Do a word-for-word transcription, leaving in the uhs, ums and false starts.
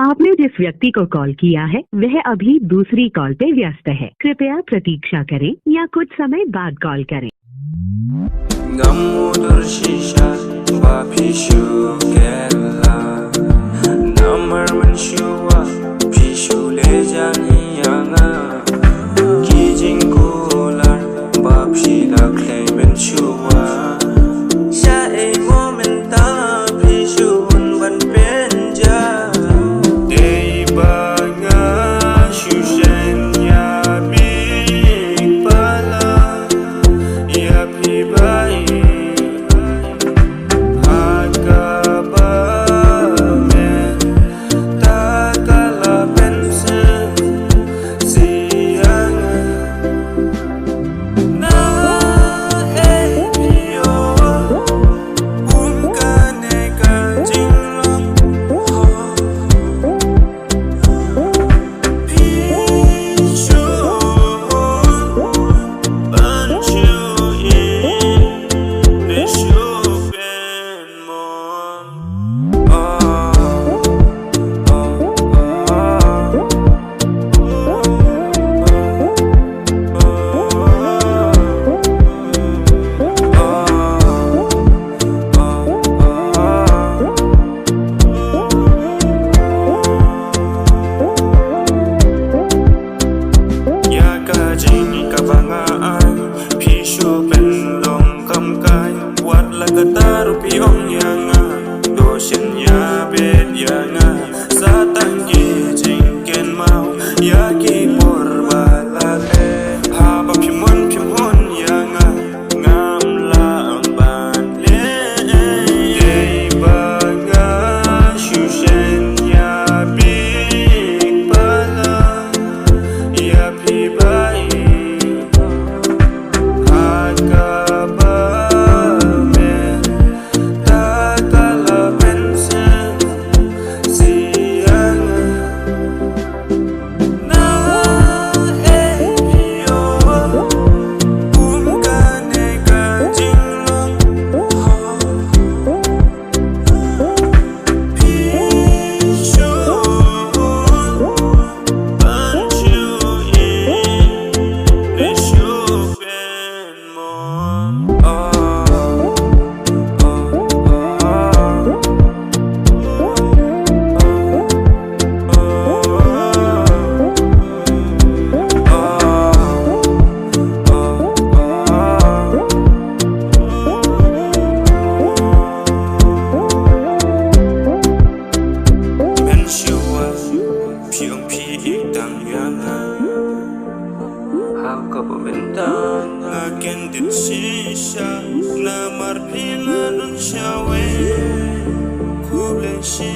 आपने जिस व्यक्ति को कॉल किया है, वह अभी दूसरी कॉल पे व्यस्त है। कृपया प्रतीक्षा करें या कुछ समय बाद कॉल करें। Ngam udur shisha ba phi shu kela. Namar mynshuwa phi shu leh jani ïa nga. Ki jingkular ba phi la khlei mynshuwa. Sha ei mo mynta phi shu un ban pynja. Dei ba nga shu shen ïa phi pala. Ïa phi ba i ha kaba me ta ka la pension. Siang na ei phi o um kane ka jinglong. Ïa ka jingkaba nga ai, phi shu pynlong kam kai. Wat la katta ruh phi ong ïa nga, to shen ïa bet ïa nga. Sa tang ki jingkynmaw ïa ki por ba la leh. Haba phi mon phi mon ïa nga. Ngam lah ban leh. Dei ba nga shu shen ïa phi pala. Ïa phi ba i ha kaba me ta ka la pension. Siang na ei phi o um kane ka jinglong. Phi shu ban shu i ne shu pen. Mynshuwa phi ong phi i tang ïa nga. Ha kaba mynta nga kyndit shisha namar phi la don shawei. Khublei shi